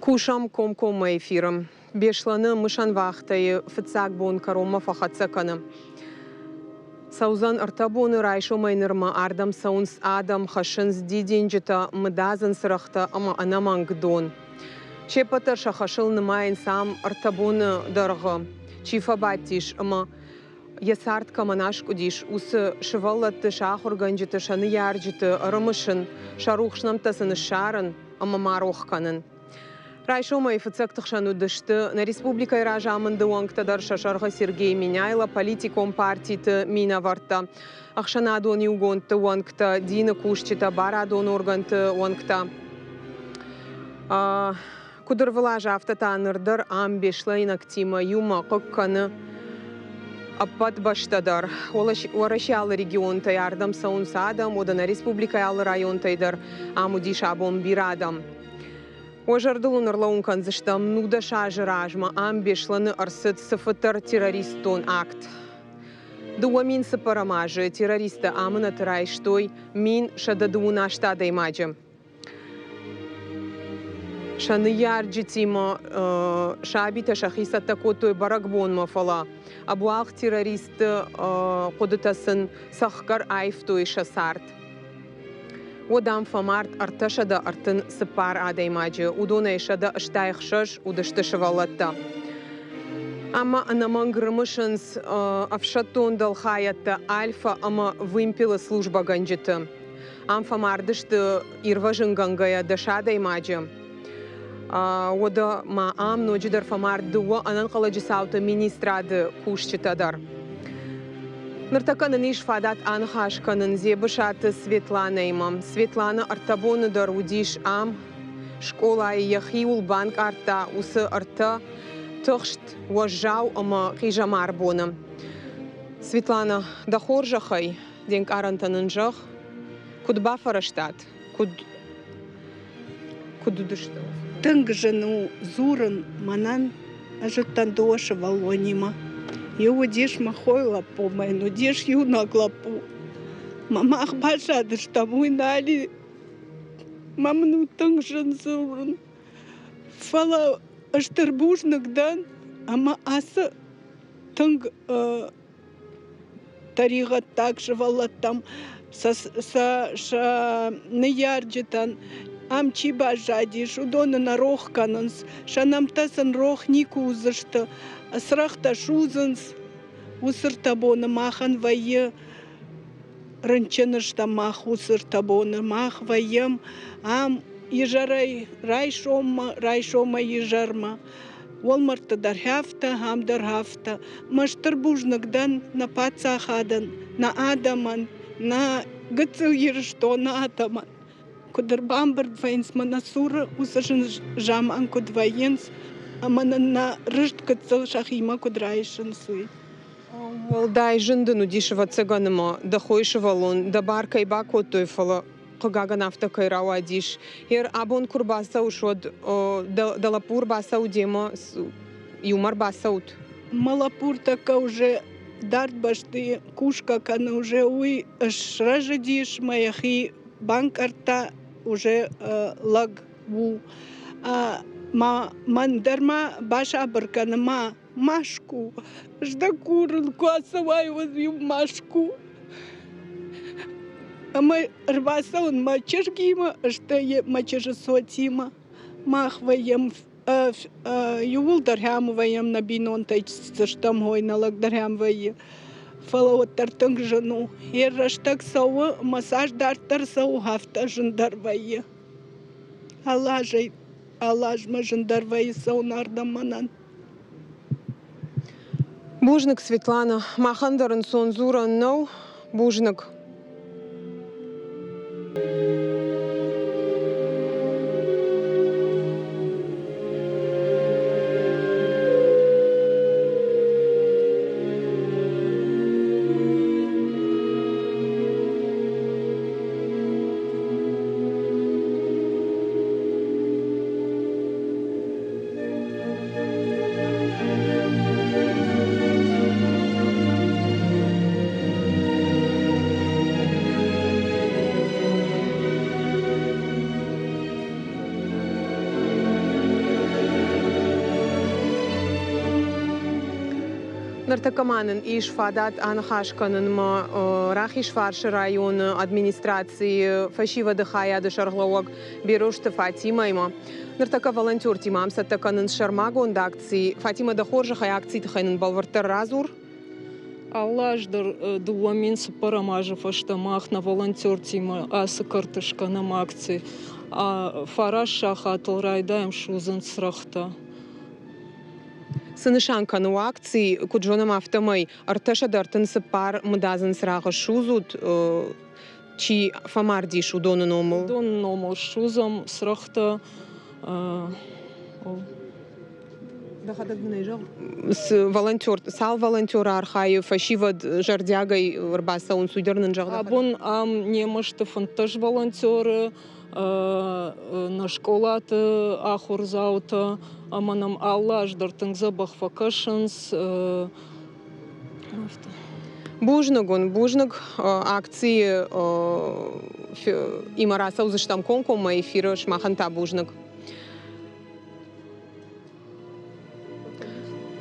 Кусӕм комкоммӕ эфиры. Беслӕны мысӕн вахтӕйы фыццаг бон кӕронмӕ фӕхӕццӕ кӕны. Цӕудзӕн ӕртӕ боны райсомӕй нырмӕ ардӕм цӕуынц адӕм, хӕссынц дидинджытӕ, мыдадзын цырӕгътӕ ӕмӕ ӕнӕмӕнг дон. Се ппӕт дӕр сӕ хӕсыл нымайынц ам ӕртӕ боны дӕргъы. Чи фӕбадтис ӕмӕ йӕ цард кӕмӕн аскъуыдис, уыцы сывӕллӕтты, сӕ ахуыргӕнджыты, сӕ ныййарджыты ӕрымысын, сӕ рухс нӕмттӕ сын ссарын ӕмӕ ма рох кӕнын. Райсомӕй фыццӕгты хсӕн уыдысты нӕ республикӕйы разамынды уӕнгтӕ дӕр сӕ сӕргъы Сергей Меняйло, политикон партиты минӕвӕрттӕ, ӕхсӕнадон иугондты уӕнгтӕ, дины кусджытӕ, барадон органты уӕнгтӕ. Куыд ӕрвылаз, афтӕ та ныр дӕр ам беслӕйнӕгтимӕ иумӕ хъыг кӕны ӕппӕт бӕстӕ дӕр. Уӕрӕсе алы регионтӕй ардӕм цӕуынц адӕм, уӕдӕ нӕ республикӕйы алы районтӕй дӕр ам уыдис абон бирӕ адӕм. Уӕ зӕрдыл уын ӕрлӕууын кӕндзыстӕм, 19 азы размӕ ам Беслӕны ӕрцыд цыфыддӕр террористон акт. 2004 азы террористтӕ амынӕты райстой 1128 адӕймаджы. Сӕ ныййарджытимӕ сабитӕ сӕхи цӕттӕ кодтой бӕрӕгбонмӕ, фӕлӕ ӕбуалгъ террористты хъуыдытӕ сын цӕхгӕр аивтой сӕ цард. Уӕд ам фӕмард 334 адӕймаджы, уыдонӕй 186 уыдысты сывӕллӕттӕ. Ӕмӕ ӕнӕмӕнг рымысынц ӕфсӕддон дӕлхайӕдтӕ Альфа ӕмӕ Вымпелы службӕгӕнджыты. Ам фӕмардысты ирвӕзынгӕнгӕйӕ дӕс адӕймаджы. Уӕдӕ ма ам ноджыдӕр фӕмард дыууӕ ӕнӕнхъӕлӕджы цауты министрады кусджытӕ дӕр. Ныртӕккӕ нын ис фадат аныхас кӕнын Дзебысаты Светланӕимӕ. Светланӕ ӕртӕ боны дӕр уыдис ам, скъолайы йӕхиуыл банкъардта уыцы ӕртӕ тыхст, уӕззау ӕмӕ хъизӕмар боны. Светланӕ, дӕ хорзӕхӕй, де нкъарӕнтӕ нын зӕгъ, куыд бафӕрӕзтат, куыд куыд уыдысты? Тынг зын у дзурын мӕнӕн. Ӕз уыдтӕн дыууӕ сывӕллонимӕ. Иу уыдис мӕ хойы лӕппу, мӕн уыдис иунӕг лӕппу. Мӕ мах баззадыстӕм, уый нал и. Мӕ мын у тынг зын дзурын. Фӕлӕ стыр бузныг дӕн ӕмӕ ацы тынг тӕригъӕддаг сывӕллӕттӕм, сӕ, сӕ, сӕ ныййарджытӕн ам чи баззадис, уыдоны нӕ рох кӕнынц, сӕ нӕмттӕ сын рох никуы уыдзысты, цырӕгътӕ судзынц. Уыцы ртӕ боны махӕн вӕййы рынчын стӕм мах уыцы ртӕ боны. Мах вӕййӕм ам изӕрӕй райсоммӕ, райсомӕй изӕрмӕ. Уӕлмӕрдты дӕр афтӕ, ам дӕр афтӕ. Мӕ стыр бузныг дӕн нӕ паддзахадӕн, нӕ адӕмӕн, нӕ гыццыл Ирыстоны адӕмӕн. Куыд ӕрбамбырд вӕййынц мӕ нӕ цуры, уыцы зын заман куыд вӕййынц, ӕмӕ нын нӕ рыст гыццыл сӕхимӕ куыд райсынц, уый. Уӕлдай зын дын уыдис, ӕвӕццӕгӕн, ӕмӕ дӕ хойы сывӕллон дӕ бар кӕй бакодтой, фӕлӕ хъыгагӕн афтӕ кӕй рауадис. Ер абон куы рбацӕуыс, уӕд дӕ лӕппу ӕрбацӕуы демӕ, иумӕ ӕрбацӕут? Мӕ лӕппу ӕртӕккӕ уже дард бӕсты кусгӕ кӕны, уже уый срӕзыдис мӕ йӕхи банкъардта, уже лӕг у. Ма мӕн дӕр ма басабыр кӕны, ма Мӕскуы. Ӕз дӕ курын, куы ацӕуай, уӕд-иу Мӕскуы. Ӕмӕ ӕрбацӕуын мӕ чызгимӕ, стӕй мӕ чызджы цотимӕ. Мах вӕййӕм иууылдӕр ӕм вӕййӕм нӕ бинонтӕй стӕм хой, нӕ лӕг дӕр ӕм вӕййы. Фӕлӕ уӕддӕр тынг зын у. Йӕ рӕстӕг цӕуы ӕмӕ цас дарддӕр цӕуы, афтӕ зындӕр вӕййы. Алы азӕй алы азмӕ зындӕр вӕййы цӕуын ардӕм мӕнӕн. Бузныг, Светлана. Махӕн дӕр ӕнцон дзурӕн нӕу. Бузныг. Ныртӕккӕ ма нын ис фадат аныхас кӕнынмӕ Рахизфарсы районы администрацийы фӕсивӕды хайады сӕргълӕууӕг Берозты Фатимӕимӕ. Ныртӕккӕ волонтертимӕ ам цӕттӕ кӕнынц сӕрмагонд акци. Фатимӕ, дӕ хорзӕхӕй акцийы тыххӕй нын бӕлвырддӕр радзур. Алы аз дӕр 2004 азы фӕстӕ мах нӕ волонтертимӕ ацы кӕрты скӕнӕм акци. Фараст сахатыл райдайӕм судзын цырӕгътӕ. Цы нысан кӕны акци, куыд зонӕм, афтӕмӕй 334 мыдадзын цырагъы ссудзут, чи фӕмардис, уыдоны номыл? Уыдоны номыл ссудзӕм цырӕгътӕ. Дӕхӕдӕг мын ӕй зӕгъ. Цы волонтер, цал волонтеры архайы, фӕсивӕд зӕрдиагӕй ӕрбацӕуынц, уый дӕр нын зӕгъ. Абон ам немӕ сты 15 волонтеры, нӕ скъолаты ахуырдзаутӕ ӕмӕ нӕм алы аз дӕр тынг дзӕбӕх фӕкӕсынц. Бузныг уын, бузныг акцийы имӕ рацӕудзыстӕм комкоммӕ эфиры, сымахӕн та бузныг.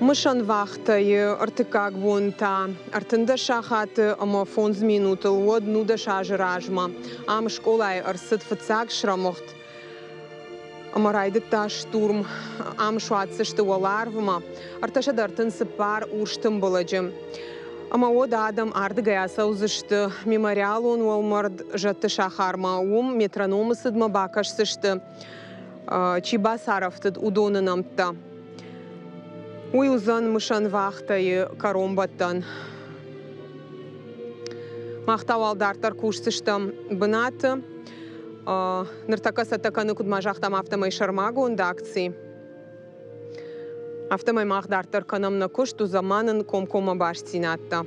Мысӕн вахтӕйы ӕртыккаг бон та 13 сахаты ӕмӕ 5 минутыл уӕд 19 азы размӕ ам скъолайы ӕрцыд фыццаг срӕмыгъд ӕмӕ райдыдта штурм. Ам суадздзысты уӕларвмӕ 334 урс тымбылӕджы. Ӕмӕ уӕд адӕм ардыгӕй ацӕудзысты мемориалон уӕлмӕрд Зӕдты сахармӕ. Уым метрономы цыдмӕ бакӕсдзысты чи бацарӕфтыд, уыдоны нӕмттӕ. Уый уыдзӕн мысӕн вахтӕйы кӕронбӕттӕн. Мах та уал дарддӕр кусдзыстӕм бынаты. Ныртӕккӕ цӕттӕ кӕны, куыд ма загътам, афтӕмӕй сӕрмагонд акци. Афтӕмӕй мах дарддӕр кӕнӕм нӕ куыст, уыдзӕн ма нын комкоммӕ бастдзинӕдтӕ.